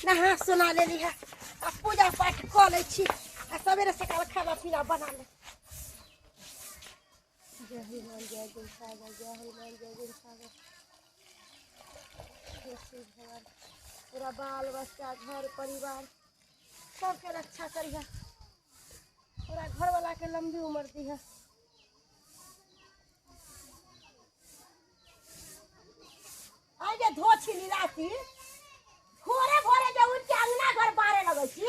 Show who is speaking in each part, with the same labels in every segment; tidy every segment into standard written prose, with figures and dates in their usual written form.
Speaker 1: नहा सोना लेली है आ पूजा पाठ कऽ लै छी आ सवेरे सकाल खाना पीना बना ले। जय हनुमान जय गुरु सागर, जय हनुमान जय गुरु सागर। हे शिव भगवान, पूरा बाल बच्चा घर परिवार सबके रक्षा करिह, पूरा घरवाला के लंबी उम्र दिह। आइ जे धो छिली राति भोरे भोरे जे उठि के अंगना घर बारे लगै छी,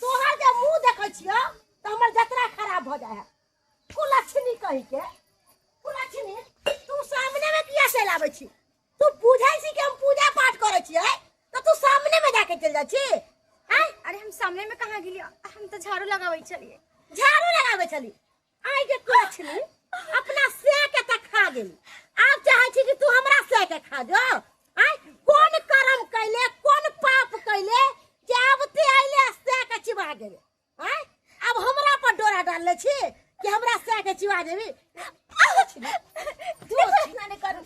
Speaker 1: तोहर जे मुंह देखै छियौ तऽ हमर जतरा खराब भऽ जाइ है। कुलक्षणी कही के, कुलक्षणी तू सामने में किया चलि आबै छी? तू बुझै छी कि हम पूजा पाठ करै छियै तऽ तू सामने में जाके चलि जाइ छी? आँय?
Speaker 2: अरे हम सामने में कहाँ गेलियै, हम तऽ झाड़ू लगाबै छलियै।
Speaker 1: झाड़ू लगाबै छली? आइ के कुलक्षणी अपना से के तऽ खा गेली, आब चाहै छी कि तू हमरा से के खा जो? आइ कोन कर्म कैले, कोन पाप कैले जे आब ते अइले आ से के चिबा गेले? आइ आब हमरा पर डोरा डालले छी कि हमरा से के चिबा देबी?
Speaker 2: इतना नहि करू।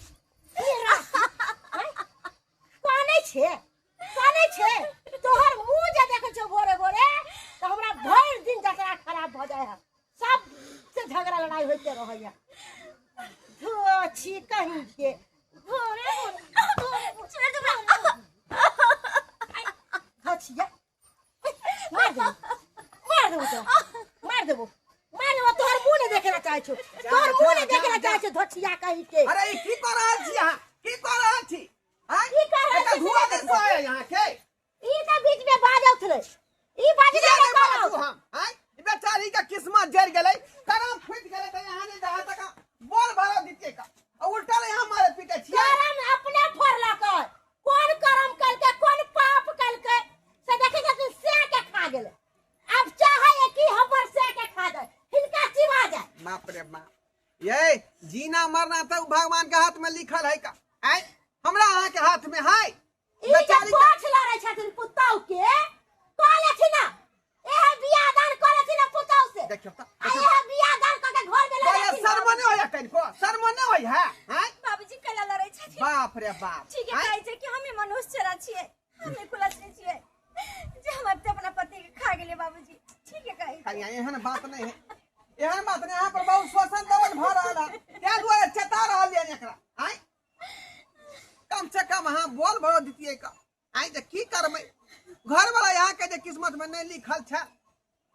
Speaker 1: कानै छे, कानै छे, तोहर मुंह जे देखै छौ भोरे भोरे तऽ हमरा भरि दिन जतरा खराब भऽ जाइ है, सब से झगड़ा लड़ाई होइते रहैया। धो छी कहीं के भोरे भोरे धो छियै, मार देबो, मार देबो तोरा, मार देबो, मार देबो। तोहर मुंह नहीं देखे ला चाहे छौ, तोहर मुंह नहीं देखे ला चाहे छौ धोछिया कहीं के।
Speaker 3: अरे ई की कर रहल छी अहाँ? की कर रहल छी? आँय?
Speaker 1: की कर रहल
Speaker 3: एतऽ
Speaker 1: छी?
Speaker 3: धुआं नहि सहै अहाँ के।
Speaker 1: ई तऽ बीच में बाजत रहे, ई बाजबे
Speaker 3: किया
Speaker 1: नहि
Speaker 3: नहि बाजू
Speaker 1: करत।
Speaker 3: हम? आँय? ई बेचारी के किस्मत जरि गेलै, करम फूटि गेलै तऽ यहाँ नहि जहाँ तक बोल भरा दितियै का। आ उल्टा ले यहाँ मारे पीटे छियै।
Speaker 1: करम अपने फोड़लक, कोन करम कलकै, कोन पाप कलकै से देखै छथिन से के खा गेलै। आब चाहै है कि हमर से के खा जाए, हिनका चिबा जाए।
Speaker 3: बाप रे बाप, ये जीना मरना तो भगवान के हाथ में लिखल है का? आँय? हमरा अहाँ के हाथ में है।
Speaker 1: ई जे
Speaker 3: बेचारी के-
Speaker 1: पोछ लड़ै छथिन पुतहु के, कहलखिन ना, एहे बियाह दान कहलखिन ना पुतहु से।
Speaker 3: देखियौ तऽ,
Speaker 1: आ
Speaker 3: देखियौ।
Speaker 1: एहे बियाह दान कऽ के घर में लऽ
Speaker 3: कहलियै,
Speaker 1: जाथिन।
Speaker 3: शर्म नहि होइया कनिको? शर्म नहि होइया, आँय?
Speaker 2: बाबूजी कैला लड़ै छथिन?
Speaker 3: बाप रे बाप।
Speaker 2: ठीक है,
Speaker 3: आँय?
Speaker 2: कहै छै कि हमे मनुष्य चरा छियै, हमे कुलक्षणी छियै जे हम अपने अपना पति के खा गेलियै। बाबूजी ठीक है कहै छै।
Speaker 3: कनिया, एहन बात नहि है, एहन बात नहि। अहाँ पर बहुत शोषण दमन भऽ रहल है, ताहि दुआरे चेता रहल यऽ एकरा। आँय, कम से कम अहाँ बोल भरो दितियै का। आँय, जे की करबै, घरवाला यहाँ के जे किस्मत में नहि लिखल छै,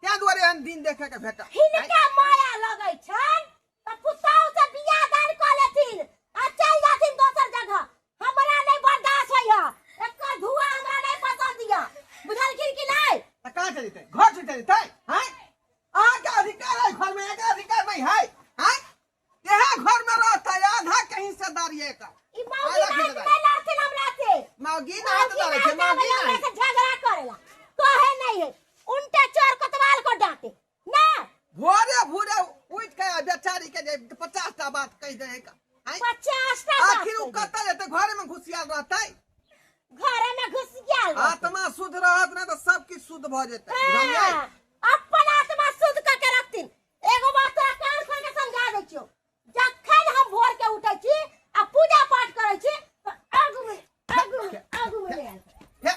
Speaker 3: ताहि दुआरे एहन दिन देखे के भेटल।
Speaker 1: हिनका माया लगै छनि तऽ पुतहु से बियाह दान कऽ लेथिन आ चलि जाथिन दोसर जगह। हमरा नहि बर्दाश्त होइया एकर धुआं, हमरा नहि पसंद यऽ, बुझलखिन कि नहि?
Speaker 3: तऽ कहाँ चलि जेतै? घर छोड़ि चलि जेतै? आँय, अहाँके अधिकार है घर में, एकर अधिकार नहीं है। आँय, इएह घर में रहतै, आधा के हिस्सेदारी है एकर।
Speaker 1: ई मौगी
Speaker 3: आधा के
Speaker 1: नाथ
Speaker 3: हिस्सेदारी।
Speaker 1: नहि लड़थिन हमरा से।
Speaker 3: मौगी नाथ लड़ै छै,
Speaker 1: मौगी
Speaker 3: मौगी
Speaker 1: हमरा
Speaker 3: नहीं।
Speaker 1: से झगड़ा करेला कहे नहीं है, उनटे चोर कोतवाल को डांटे ना।
Speaker 3: भोरे भोरे उठि के आ बेचारी के जे 50 टा बात कहि दै है का। आँय?
Speaker 1: 50 टा बात
Speaker 3: आखिर ओ
Speaker 1: कहि दै।
Speaker 3: कतऽ जेतै? घरे में घुसियाल रहतै,
Speaker 1: घरे में घुसियाल रहतै।
Speaker 3: आत्मा शुद्ध रहत ने तऽ सब किछु शुद्ध भऽ जेतै, बुझलियै?
Speaker 1: हाँ, अपन आत्मा शुद्ध करके रखथिन। एगो बात तोरा कान खोल के समझा दै छियौ, जखन हम भोर के उठै छी आ पूजा पाठ करै छी तऽ आगू में आगू में आगू में ले आयल।
Speaker 3: हे।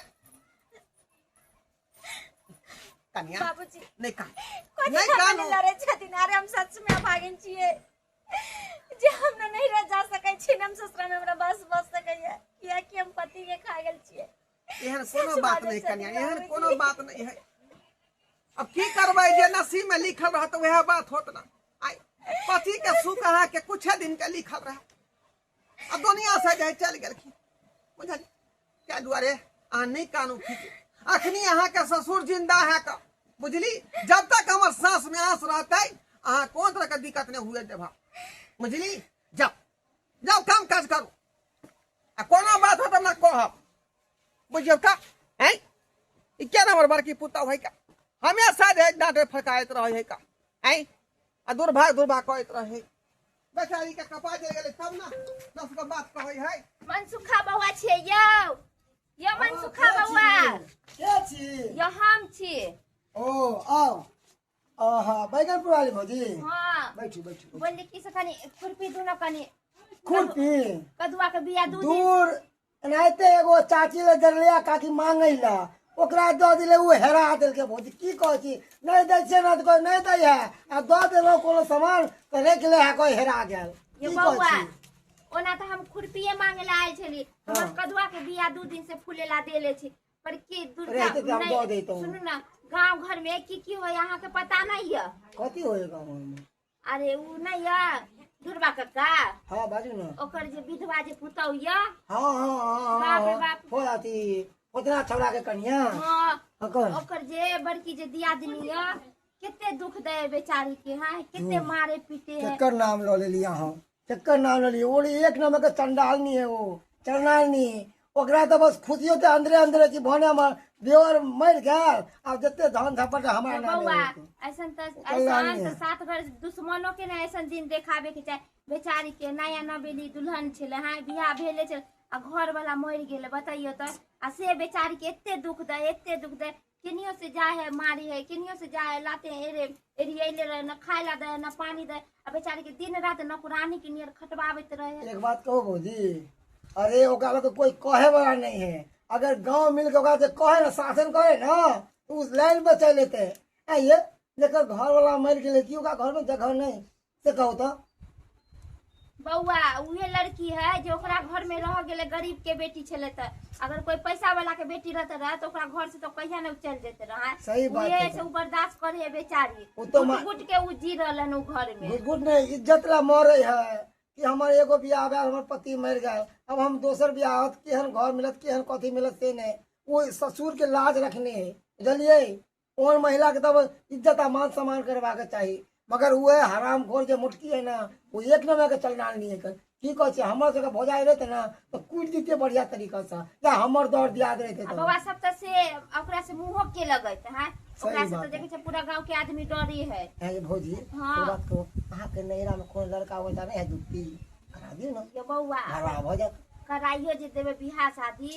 Speaker 3: कनिया,
Speaker 2: बाबूजी
Speaker 3: नहि कान,
Speaker 2: कथी
Speaker 3: नहि
Speaker 2: हमरा
Speaker 3: कानू।
Speaker 2: लड़ै छथिन? अरे हम सच में अभागिन छियै जे हम ने नहीं रह जा सकै छी, हम ससुरा में हमरा बस बस सकैया, कियाकि हम पति के खा गेल छियै।
Speaker 3: एहन
Speaker 2: सच
Speaker 3: कोनो बात
Speaker 2: बाजै
Speaker 3: नहि
Speaker 2: छथिन
Speaker 3: कनिया, एहन
Speaker 2: बाबूजी।
Speaker 3: कोनो बात नहि है। अब की करबै, जे नसीब में लिखल रहत वएह बात होत ना। आइ पति के सुख अहाँ के कुछ दिन के लिखल रहे आ दुनिया से जे चलि गेलखिन, बुझलियै? ताहि दुआरे अहाँ नहि कानू खींचू। अखनी अहाँ के ससुर जिंदा है का, बुझली? जब तक हमर साँस में आस रहतै अहाँ कोन तरह के दिक्कत नहि हुए देब, बुझली? जाओ जाओ, काम काज करू आ कोनो बात होत हमरा कहब, बुझियौ तऽ। आँय, ई क्या हमर बड़की पुतहु है का, हमेशा जे डाँटे फकाइत रहै है का। आँय, आ दुर्भाग दुर्भाग कहैत रहै है। बेचारी के कपार जरि गेलै तब ने 10 गो बात कहै है।
Speaker 2: मनसुखा बौआ छियै यौ, यौ मनसुखा बौआ।
Speaker 4: के छी?
Speaker 2: यौ हम छी।
Speaker 4: ओ आउ, आहा बैगनपुर वाली भौजी।
Speaker 2: हाँ।
Speaker 4: बैठू बैठू।
Speaker 2: बोलली की से कनी खुरपी दू न कनी।
Speaker 4: खुरपी?
Speaker 2: कदुआ के बिया दू दिन।
Speaker 4: दूर एनाहिते एगो चाची ले जरलिया काकी मांगै ला, ओकरा दऽ देलै ओ हेरा देलकै। भौजी की कहै छी, नहि दै छियै ने तऽ कहै नहि दै है, आ दऽ देलहुँ कोनो सामान तऽ राखि लै है, कहै हेरा गेल।
Speaker 2: ये
Speaker 4: की कहै
Speaker 2: बौआ
Speaker 4: छी?
Speaker 2: ओना तऽ हम खुरपिए मांगे ला आयल छली। हमर कदुआ के बिया 2 दिन से फूले ला देले छी, पर की दुर्गा
Speaker 4: रहितै तऽ हम दऽ दैतहुँ।
Speaker 2: सुनू ना, गांव घर में की की होय अहाँ के पता नहीं है।
Speaker 4: कथी होय गाँव घरमे?
Speaker 2: अरे उ नहीं है दुर्गा कक्का।
Speaker 4: हाँ बाजू ना।
Speaker 2: ओकर जे विधवा जे पुतहु यऽ।
Speaker 4: हाँ हाँ हाँ।
Speaker 2: बाप रे
Speaker 4: हाँ।
Speaker 2: बाप।
Speaker 4: हो अथी ओतना छौड़ा के कनिया।
Speaker 2: हाँ।
Speaker 4: हाँ, कौन?
Speaker 2: ओकर जे बड़की जे दियादनी यऽ, कते दुख दे बेचारी के। हाँ, कते मारे पीटे है।
Speaker 4: केकर नाम लऽ लेलियै अहाँ, केकर नाम लऽ लियै? ओ एक नंबर के चंडालनी है, ओ चंडालनी। ओकरा तऽ बस खुशी होतै अंदरे अंदरे कि भने हमर देवर मरि गेल, आब जते धन झपट हमरा
Speaker 2: तो
Speaker 4: नामे
Speaker 2: बौआ
Speaker 4: होतै।
Speaker 2: ऐसन तऽ
Speaker 4: कल्याण
Speaker 2: ऐसन
Speaker 4: है।
Speaker 2: तऽ सात घर दुश्मनो के ने ऐसन दिन देखाबे के चाही। बेचारी के नया नवेली दुल्हन छलै। हाँ, बियाह भेले छलै आ घर वाला मरि गेलै, बतैयौ तऽ। आ से बेचारी के एते दुख दे, एते दुख दे, केनियो से जाय है मारी है, केनियो से जाय है लाते एरे एरियले रहे, न खाय ला दे न पानी दे, आ बेचारी के दिन रात नौकरानी के नियर खटवाबैत रहे।
Speaker 4: एक बात कहू भौजी, अरे ओकरा लोग के कोई कहे वाला नहीं है। अगर गांव मिल के ओकरा से कहे ना, शासन करे ना, तो उस लाइन पर चल लेते। आइए जेकर घर वाला मर गेलै कि ओकरा घर में जगह नहीं, से कहू तो।
Speaker 2: बौआ उहे लड़की है जे ओकरा घर में रह गेलै, गरीब के बेटी छलै, तऽ अगर कोई पैसा वाला के बेटी रहते रहे तऽ ओकरा घर से तो कहिया ने चल जेते रहे।
Speaker 4: सही बात
Speaker 2: उहे
Speaker 4: है।
Speaker 2: से उ बर्दाश्त करे है बेचारी।
Speaker 4: उ तो
Speaker 2: गुट गुट के उ जी रहलन उ घर में।
Speaker 4: गुट गुट नहीं, इज्जत ला मरे है कि हमर एगो बियाह भेल, हमर पति मरि गेल, अब हम दोसर बियाह होत, केहन घर मिलत, केहन कथी मिलत से नहीं। वो ससुर के लाज रखने है, बुझलियै? ओहन महिला के तब इज्जत आ मान सम्मान करबाक चाही, मगर वह हरामखोर जे मुटकी है ना, वो एक नंबर के चलना नहीं है। की कहै छै, हमर सबके भौजाइ रहते ना तऽ कूटि दितियै बढ़िया तरीका से, या हमर दौड़ दियाद रहते
Speaker 2: आ
Speaker 4: तऽ।
Speaker 2: बौआ सब तऽ से ओकरा से मुंहो के लगैत है, ओकरा से
Speaker 4: बात
Speaker 2: तऽ देखै छै पूरा गांव के आदमी डरे है।
Speaker 4: है भौजी,
Speaker 2: हाँ।
Speaker 4: एक बात कहू, अहाँके नैहरा में कोनो लड़का वड़का नहीं है दुपती करा दियौ ना।
Speaker 2: ये बौआ
Speaker 4: घरवा भऽ जायत।
Speaker 2: कराइयो जे देबै बियाह शादी,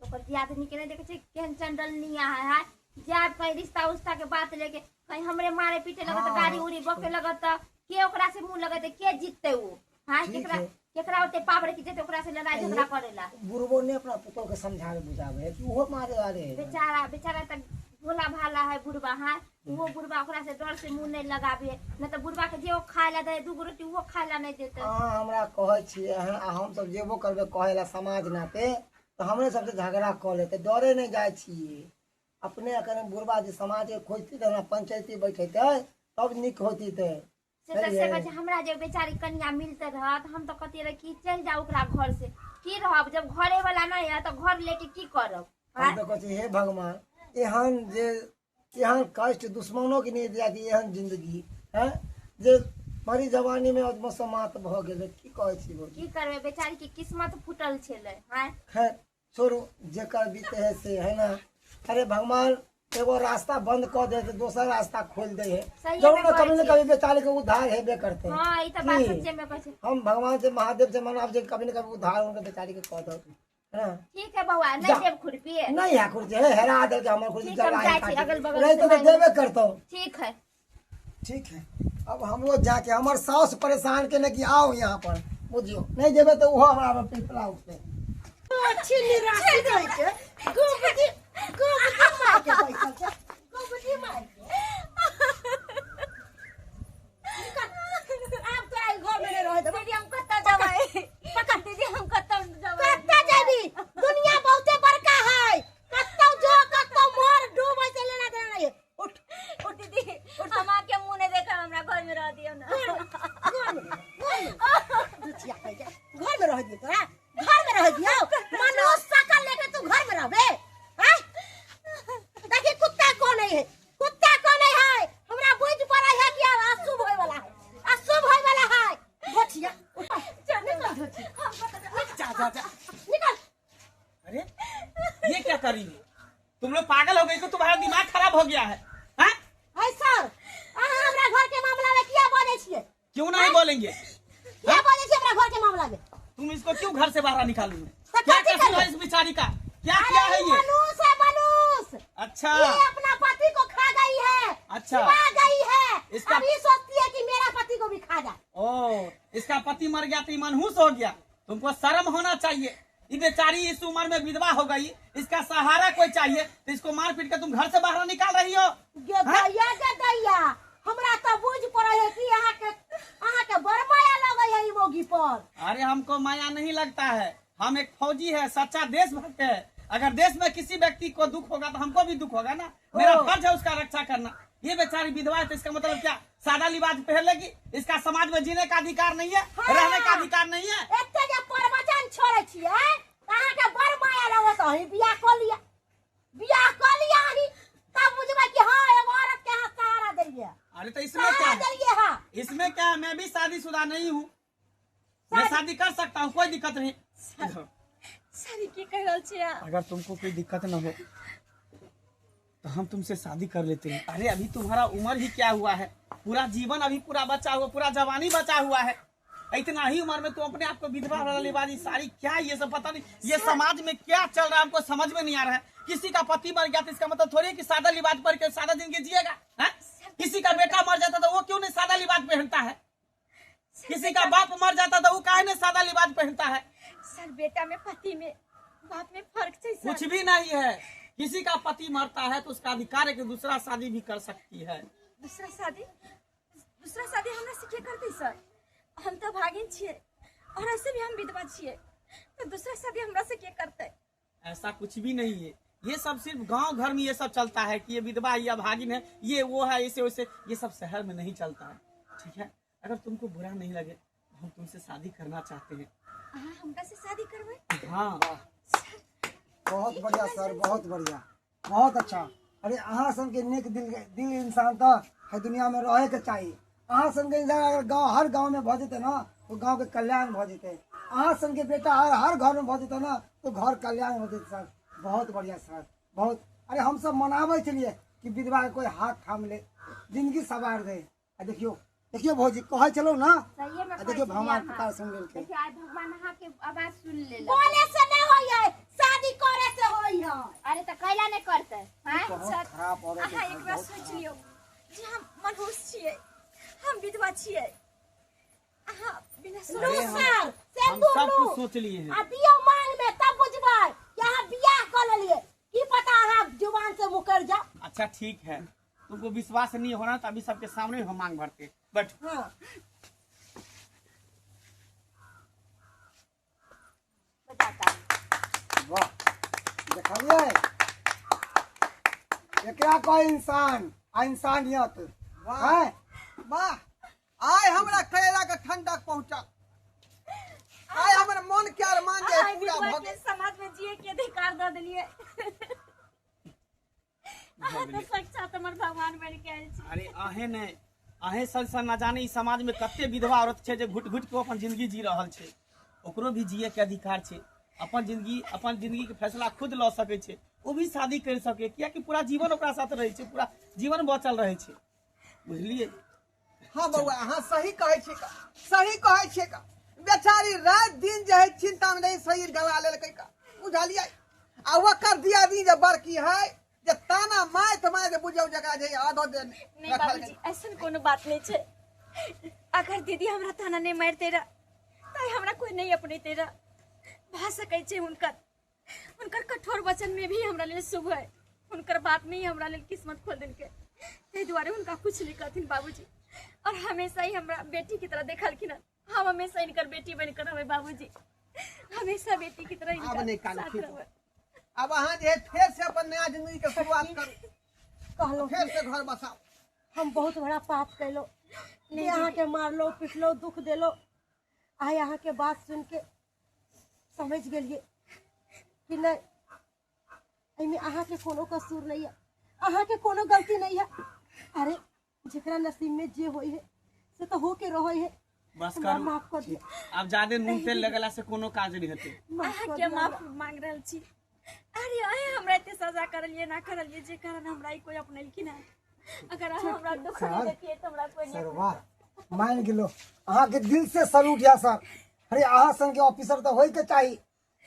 Speaker 2: ओकर दियादनी के नहीं देखै छै केहन चंडलनिया है, है जायब कहीं रिश्ता उस्ता के बात लेके कहीं हमरे मारे पीटे लगत,
Speaker 4: हाँ।
Speaker 2: गाड़ी उड़ी बके लगत, के ओकरा से मुंह लगत, के जीतते उ? हाँ,
Speaker 4: ठीक
Speaker 2: केकरा
Speaker 4: है।
Speaker 2: केकरा ओते पावर की जेते ओकरा से लड़ाई झगड़ा करेला।
Speaker 4: बुढ़बो ने अपना पुतोह के समझावे बुझावे है कि ओहो मारे वाले है।
Speaker 2: बेचारा बेचारा तक भोला भाला है बुढ़बा। हाँ, वो बुढ़बा ओकरा से डर से मुंह नहीं लगावे, न तऽ बुढ़बा के जे ओ खाय ला दे, 2 गो रोटी उहो खाय ला नहीं देते।
Speaker 4: अहाँ हमरा कहै छियै, अहाँ आ हमसब जेबो करबै कहै ला समाज नाते तऽ हमरे सबसे झगड़ा कऽ लेतै, डरे नहि जाइ छियै। अपने अखन बुढ़बा जे समाज के खोजती तऽ हमरा पंचायती बैठेतै तब नीक होती तऽ।
Speaker 2: से तऽ से कहै छै, हमरा जे बेचारी कनिया मिलते रहत, हम तऽ कहतियै रहे कि चलि जाउ ओकरा घर से, की रहब जब घरे वाला नहीं है तऽ घर लेके की करब?
Speaker 4: हम तऽ कहै छी हे भगवान, एहन जे एहन कष्ट दुश्मनो के नहि दिया कि एहन जिंदगी है जे मरी जवानी में अदमसमात भऽ गेलै। की कहै छी भौजी?
Speaker 2: की करबै, बेचारी के किस्मत फूटल छलै। हाँ,
Speaker 4: खैर छोड़ू, जेकर बीते है से है ना। अरे भगवान एगो रास्ता बंद कऽ दे तऽ दोसर रास्ता खोल दे है।
Speaker 2: सही
Speaker 4: जरूर
Speaker 2: में
Speaker 4: ना, कभी
Speaker 2: कहै
Speaker 4: न
Speaker 2: छी।
Speaker 4: कभी बेचारे के उद्धार हेबे करते।
Speaker 2: हाँ, ई तऽ बात
Speaker 4: की?
Speaker 2: सच्चे में कहै छै।
Speaker 4: हम भगवान से महादेव से मनाब जे कभी न कभी उद्धार उनके बेचारी के कऽ दो, है ना?
Speaker 2: ठीक है बौआ, नहीं
Speaker 4: जा।
Speaker 2: देब खुरपी।
Speaker 4: नहीं है कुर्सी है, हेरा देलकै हमर कुर्सी।
Speaker 2: ठीक, हम
Speaker 4: जला
Speaker 2: जाइ छी, अगल बगल
Speaker 4: नहीं
Speaker 2: से
Speaker 4: तो
Speaker 2: मांगि।
Speaker 4: देबे करतौ।
Speaker 2: ठीक है।
Speaker 4: ठीक है, अब हमरो जाके हमर साउस परेशान केने कि आओ यहाँ पर, बुझियौ नहीं जेबै तऽ ओहो हमरा पर पिपला उठतै।
Speaker 1: अच्छी निराशी दै छै, गोबजी गोबजी मार के बैठल छै, गोबजी मार के। निकल, आब तोरा ई घर में नहीं रहे देबो।
Speaker 2: दीदी हम कतऽ जेबै?
Speaker 1: पकड़।
Speaker 2: दीदी हम कतऽ जेबै?
Speaker 1: कतऽ जेबी? दुनिया बहुते बड़का है, कतौ जो कतौ मर डूब से लेना देना नहीं है। उठ।
Speaker 2: ओ दीदी, हम आके मुंह नहीं देखा, हमरा घर में रह दियौ ना।
Speaker 1: घर में, घर में दुचिया कह के घर में रह दियो, तोरा घर में रह दियो। मनुष्य सकल लेके तू घर में रहबे? हैं, देखी कुत्ता कौन है, कुत्ता कौन है। हमरा बुझ पड़ै है कि आब अशुभ होय वाला है, अशुभ होय वाला है। धोचिया उठ, निकल धोची।
Speaker 5: जा जा जा।
Speaker 1: निकल।
Speaker 5: अरे ये क्या कर रही हो तुम लोग? पागल हो गई को तुम्हारा दिमाग खराब हो गया है, हाँ?
Speaker 1: है सर, अहाँ हमरा घर के मामला में किया बजै छियै?
Speaker 5: क्यों नहीं बोलेंगे?
Speaker 1: किया बजै छियै हमरा घर के मामला में?
Speaker 5: तुम इसको क्यों घर से बाहर निकाल रही हो?
Speaker 1: तो
Speaker 5: क्या
Speaker 1: कथी
Speaker 5: कसूर
Speaker 1: करूं?
Speaker 5: है इस बेचारी का? क्या किया
Speaker 1: अरे
Speaker 5: है
Speaker 1: ई
Speaker 5: ये?
Speaker 1: मनुष्य है मनुष्य।
Speaker 5: अच्छा।
Speaker 1: ये अपना पति को खा गई है।
Speaker 5: अच्छा।
Speaker 1: खा गई है।
Speaker 5: इसका-
Speaker 1: अब ये सोचती है कि मेरा पति को भी खा जाए।
Speaker 5: ओ, इसका पति मर गया तो ये मनहूस हो गया। तुमको शर्म होना चाहिए। ये बेचारी इस उम्र में विधवा हो गई, इसका सहारा कोई चाहिए, तो इसको मार पीट के तुम घर से बाहर निकाल रही हो।
Speaker 1: गे दैया, गे दैया, हमरा तो बुझ पड़े है कि अहाँ के बड़ माया लगे है ई मौगी पर।
Speaker 5: अरे हमको माया नहीं लगता है, हम एक फौजी है, सच्चा देशभक्त है। अगर देश में किसी व्यक्ति को दुख होगा तो हमको भी दुख होगा ना, मेरा फर्ज है उसका रक्षा करना। ये बेचारी विधवा है तो इसका मतलब क्या सादा लिबास पहन लेगी? इसका समाज में जीने का अधिकार नहीं है?
Speaker 1: हाँ।
Speaker 5: रहने का अधिकार नहीं है?
Speaker 1: एते जे प्रवचन छोड़े छियै त अहाँ के बड़ माया लगत, अहीं बियाह कऽ लिअ, बियाह कऽ लिअ अहीं, तब बुझबै कि हाँ एगो औरत के अहाँ सहारा देलियै।
Speaker 5: अरे तो इसमें क्या
Speaker 1: सहारा
Speaker 5: है?
Speaker 1: देलियै हाँ।
Speaker 5: इसमें क्या है? मैं भी शादीशुदा नहीं हूँ, मैं शादी कर सकता हूँ, कोई दिक्कत नहीं।
Speaker 2: सर, की कहि रहल छियै अहाँ?
Speaker 5: अगर तुमको कोई दिक्कत न हो तो हम तुमसे शादी कर लेते हैं। अरे अभी तुम्हारा उम्र ही क्या हुआ है, पूरा जीवन अभी पूरा बचा हुआ, पूरा जवानी बचा हुआ है। इतना ही उम्र में तुम अपने आप को विधवा वाला लिबास साड़ी क्या ये सब पता नहीं ये समाज में क्या चल रहा है, हमको समझ में नहीं आ रहा है। किसी का पति मर गया तो इसका मतलब थोड़ी है कि सादा लिबास पहन के सादा जिंदगी जिएगा, हैं? किसी का बेटा मर जाता तो वो क्यों नहीं सादा लिबास पहनता है? किसी का बाप मर जाता तो वो काहे नहीं सादा लिबास पहनता है?
Speaker 2: सर, बेटा में, पति में, बाप में फर्क छै सर।
Speaker 5: कुछ भी नहीं है। किसी का पति मरता है तो उसका अधिकार है कि दूसरा शादी भी कर सकती है।
Speaker 2: दूसरा शादी? दूसरा शादी हमरा से के करतै सर? हम तऽ भागिन छियै और ऐसे भी हम विधवा छियै, तो दूसरा शादी हमरा से के करतै?
Speaker 5: ऐसा कुछ भी नहीं है, ये सब सिर्फ गांव घर में ये सब चलता है कि ये विधवा है या भागिन है, ये वो है, ऐसे वैसे, ये सब शहर में नहीं चलता है। ठीक है, अगर तुमको बुरा नहीं लगे तो हम तुमसे शादी करना चाहते हैं।
Speaker 2: अहाँ हमरा से शादी करबै?
Speaker 5: हाँ।
Speaker 4: बहुत बढ़िया सर, बहुत बढ़िया, बहुत अच्छा। अरे अहाँ सबके नेक दिल दिल इंसान तो है दुनिया में रहे के चाही। अहाँ सबके इंसान अगर गाँव हर गाँव में भऽ जेतै ना तो गाँव के कल्याण भऽ जेतै। अहाँ सबके बेटा हर हर घर में भऽ जेतै ना तो घर कल्याण हो जेतै। सर, बहुत बढ़िया सर, बहुत। अरे हम सब मनाबै छलियै कि विधवा के कोई हाथ थाम ले, जिंदगी सवार दे। आ देखियो, देखियो भौजी, कहै छलहुँ ना,
Speaker 2: सहिए में
Speaker 4: आ देखियो
Speaker 2: कहै छलियै
Speaker 4: भगवान
Speaker 2: अहाँ।
Speaker 4: कृपा सुन लेलकै।
Speaker 2: देखियो, आइ भगवान अहाँ के आवाज सुन लेलक।
Speaker 1: बोले से नहीं होई है, शादी करे से होई है।
Speaker 2: अरे तऽ कैला नहि करतै हैं?
Speaker 4: बहुत खराब औरत है
Speaker 2: अहाँ
Speaker 4: सर,
Speaker 2: एक बार
Speaker 4: बहुत
Speaker 2: सोच लियौ जे हम मनहूस छियै, हम विधवा छियै, अहाँ बिना
Speaker 1: लू
Speaker 2: सोचले
Speaker 1: सर,
Speaker 5: हम
Speaker 1: सिंदूर
Speaker 5: सब
Speaker 1: लू
Speaker 5: कुछ सोच लिए हैं।
Speaker 1: आ दियौ मांग में, तब बुझबै कि अहाँ बियाह कऽ लेलियै। की पता अहाँ जुबान से मुकर जाओ।
Speaker 5: अच्छा ठीक है, तुमको विश्वास नहीं हो रहा तो अभी सबके सामने हम मांग भरते, बैठ।
Speaker 1: हाँ।
Speaker 2: बताता।
Speaker 4: वाह, देखलियै, एकरा कहै इंसान आ इंसानियत।
Speaker 3: वाह।
Speaker 4: हैं?
Speaker 3: वाह, आइ हमरा करेला के ठंडक पहुंचल, आइ हमर मन के अरमान जे
Speaker 2: अहाँ
Speaker 3: पूरा
Speaker 2: विधवा
Speaker 3: भऽ
Speaker 2: के
Speaker 3: गेल।
Speaker 2: समाज में जिए के अधिकार दऽ देलियै। अहाँ तऽ साक्षात हमर भगवान बनि के आयल छी।
Speaker 5: अरे अहें नहि, अहें सन सन न जाने ई समाज में कते विधवा औरत छै जे घुट घुट के अपन जिंदगी जी रहल छै। ओकरो भी जिए के अधिकार छै, अपन जिंदगी के फैसला खुद लऽ सकै छै। ओ भी शादी कर सके, कियाकि पूरा जीवन ओकरा साथ रहै छै, पूरा जीवन बचल रहै छै, बुझलियै?
Speaker 3: हाँ बौआ, अहाँ सही कहै छियै का, सही कहै छियै का। बेचारी राति दिन जे है चिंता में रही, शरीर गला लेलकै का, बुझलियै? आ ओकर दियादनी जे बड़की है जे ताना मारैत मारैत बुझियौ जकरा जे आधो दिन
Speaker 2: नहीं
Speaker 3: रखल
Speaker 2: बाबूजी,
Speaker 3: गेल।
Speaker 2: ऐसन कोनो बात नहीं छै। अगर दीदी हमरा ताना नहीं मारते रह तऽ हमरा कोई नहीं अपनेते रह। भऽ सकै छै हुनकर हुनकर कठोर वचन में भी हमरा लेल शुभ है, हुनकर बात में ही हमरा लेल किस्मत खोल देलकै। ताहि दुआरे हुनका कुछ नहीं कहथिन बाबूजी, और हमेशा ही हमरा बेटी की तरह देखलखिन हन। हम हमेशा इनकर बेटी बनकर रहबै बाबूजी, हमेशा बेटी की तरह
Speaker 3: आब
Speaker 2: इनकर
Speaker 3: नहि कानू,
Speaker 2: साथ
Speaker 3: ठीक।
Speaker 2: रहबै।
Speaker 3: आब अहाँ जे है फेर से अपन नया जिंदगी के शुरुआत करू।
Speaker 1: कहलो।
Speaker 3: फेर से घर बसाउ।
Speaker 1: हम बहुत बड़ा पाप कैलो जे अहाँके मारलो पिटलो, दुख देलो। आइ अहाँके बात सुन के समझ गेलियै कि नहीं, एहिमे अहाँके कोनो कसूर नहीं है, अहाँके कोनो गलती नहीं है। अरे जेकरा नसीब में जे होई है से तो हो के रहे है।
Speaker 5: बस
Speaker 1: हमरा
Speaker 5: करू।
Speaker 1: माफ कर दिया।
Speaker 5: आब जादे नून तेल लगेला से कोनो काज नहीं हेतै।
Speaker 1: माफ कर
Speaker 2: अहाँके
Speaker 1: दिया।
Speaker 2: माफ मांग रहल छी। अरे अहे हमरा एते सजा करलियै ना करलियै, जे कारण हमरा ई कोई अपनेलखिन हन। अगर अहाँ हमरा दुख नहीं
Speaker 4: सर,
Speaker 2: देतियै तऽ हमरा कोई नहीं
Speaker 4: सर वाह, मान गेलो, अहाँके दिल से सल्यूट या सर। अरे अहाँ संग ऑफिसर तो होय के चाही,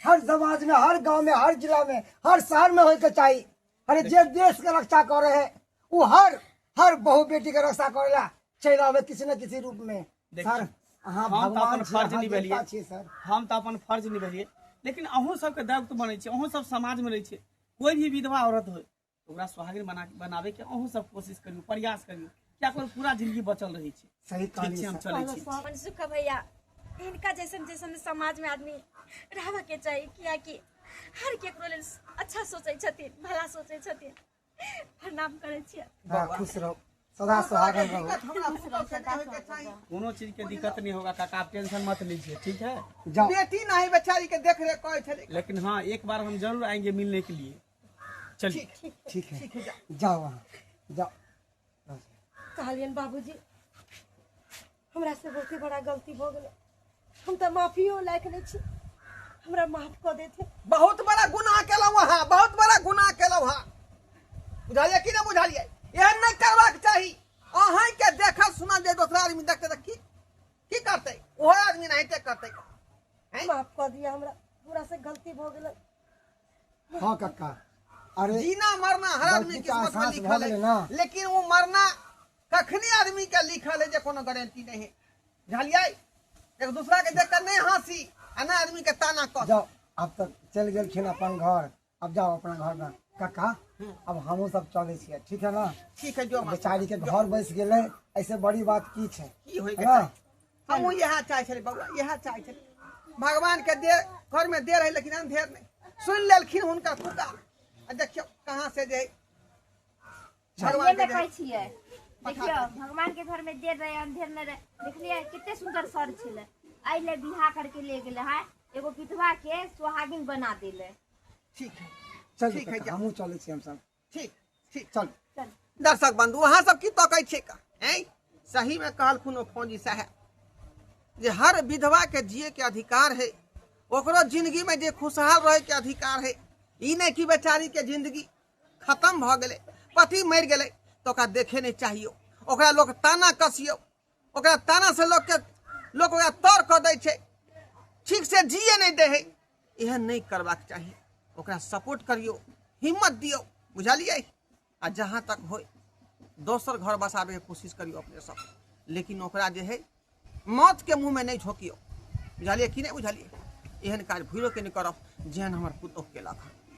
Speaker 4: हर समाज में, हर गांव में, हर जिला में, हर शहर में होय के चाही। अरे जे देश के रक्षा करे है वो हर हर बहु बेटी के रक्षा करेला चलि आवे किसी न किसी रूप में।
Speaker 5: देखिए,
Speaker 4: सर, अहाँ
Speaker 5: हम तऽ
Speaker 4: भगवान
Speaker 5: अपन
Speaker 4: छी,
Speaker 5: फर्ज
Speaker 4: अहाँ
Speaker 5: निभेलियै।
Speaker 4: देवता छी सर।
Speaker 5: हम तऽ अपन फर्ज निभेलियै। लेकिन अहूँ सबके दायित्व बनै छै, अहूँ सब समाजमे रहै छै। कोई भी विधवा औरत हो ओकरा सुहागिन बनाबे के अहूँ सब कोशिश करियौ, प्रयास करियौ, किया ओकर पूरा जिंदगी बचल रहै छै।
Speaker 4: सही
Speaker 5: ठीक
Speaker 4: कहलियै
Speaker 5: छै, हम
Speaker 4: सर।
Speaker 5: चलै छी।
Speaker 6: मनसुख भैया, हिनका जैसन जैसन समाज में आदमी रहबा के चाही, कियाकि हर केकरो लेल अच्छा सोचै छथिन, भला सोचै छथिन। प्रणाम करै छियै।
Speaker 4: हाँ, खुश रहो, सदा सुहागन रहो।
Speaker 3: दिक्कत हमरा पुतहु के नहि होइके चाही।
Speaker 5: कोनो चीज के दिक्कत नहीं होगा काका, आप टेंशन मत लीजिए, ठीक है?
Speaker 4: जाओ।
Speaker 3: बेटी नहीं बेचारी के देख रेख करै छलै।
Speaker 5: लेकिन हाँ, एक बार हम जरूर आएंगे मिलने के लिए। चलिए
Speaker 4: ठीक है, जाओ वहाँ जाओ।
Speaker 1: कहलियनि बाबूजी, हमरा से बहुते बड़ा गलती भऽ गेलै, हम तऽ माफियो लायक नहि छी, हमरा माफ कऽ देथिन।
Speaker 3: बहुत बड़ा गुनाह केलहुँ अहाँ, बहुत बड़ा गुनाह केलहुँ अहाँ, बुझलियै कि नहि बुझलियै? एहन नहि करबाक चाही। अहाँके देखल सुनल जे दोसरा आदमी देखतै तऽ की की करतै? ओहो आदमी एनाहिते करतै। हैं?
Speaker 1: माफ कऽ दिअ हमरा, हमरा से गलती भऽ गेलै।
Speaker 4: हाँ कक्का, अरे
Speaker 3: जीना मरना हर आदमी
Speaker 4: गलती
Speaker 3: के
Speaker 4: के
Speaker 3: किस्मत में
Speaker 4: एहसास
Speaker 3: लिखल
Speaker 4: भऽ गेलै
Speaker 3: है
Speaker 4: ना।
Speaker 3: लेकिन वो मरना कखनी आदमी के लिखल है जे कोनो गारंटी नहीं है, बुझलियै? एक दूसरा के देख कर नहीं हंसी आ ना आदमी के ताना कस।
Speaker 4: जाओ, अब तक चल गेलखिन अपन घर, अब जाओ अपना घर में कक्का। अब हमहूँ सब चलै छियै, ठीक है ना?
Speaker 3: ठीक है, जो
Speaker 4: बेचारी के घर बसि गेलै, ऐसे बड़ी बात की छै?
Speaker 3: की होय के
Speaker 4: है ना?
Speaker 3: चाही, हमहूँ इएह चाहै छली बौआ, इएह चाहै छली। भगवान के दे घर में दे रहे लेकिन अंधेर नहीं सुनि लेलखिन हुनकर पुकार। आ देखियौ कहाँ से जे भगवान
Speaker 2: ये
Speaker 3: के
Speaker 2: में
Speaker 3: जे
Speaker 2: कहै छियै, देखियौ भगवान के घर में देर रहे अंधेर नहीं रहे। देखलियै कते सुंदर सर छलै, एहि ले बियाह करके ले गेलै है, एगो विधवा के सुहागिन बना देले।
Speaker 3: ठीक है,
Speaker 4: चल
Speaker 3: ठीक है,
Speaker 4: कक्का, हमहूँ चलै छियै हमसब।
Speaker 3: ठीक ठीक,
Speaker 4: चल।
Speaker 3: दर्शक बंधु, अहाँ सब की तकै छियै का? ऐं सही में कहलखुन ओ फौजी साहेब जे हर विधवा के जिए के अधिकार है, ओकरो जिंदगी में जे खुशहाल रहे के अधिकार है। ई नहीं कि बेचारी के जिंदगी खत्म भऽ गेलै, पति मरि गेलै तऽ ओकरा देखे नहीं चाहियो, ओकरा लोक ताना कसियो, ओकरा ताना से लोक के लोक ओकरा तर कऽ दै छै, ठीक से जिए नहीं दै है। एहन नहीं करबाक चाही, ओकरा सपोर्ट करियो, हिम्मत दियो, बुझलियै? आ जहाँ तक होय दोसर घर बसाबैके कोशिश करियो अपने सब, लेकिन ओकरा जे है मौत के मुँह में नहीं झोंकियो, बुझलियै कि नहीं बुझलियै? एहन काज भूलो के नहीं करब जेहन हमर पुतोह केलक हन।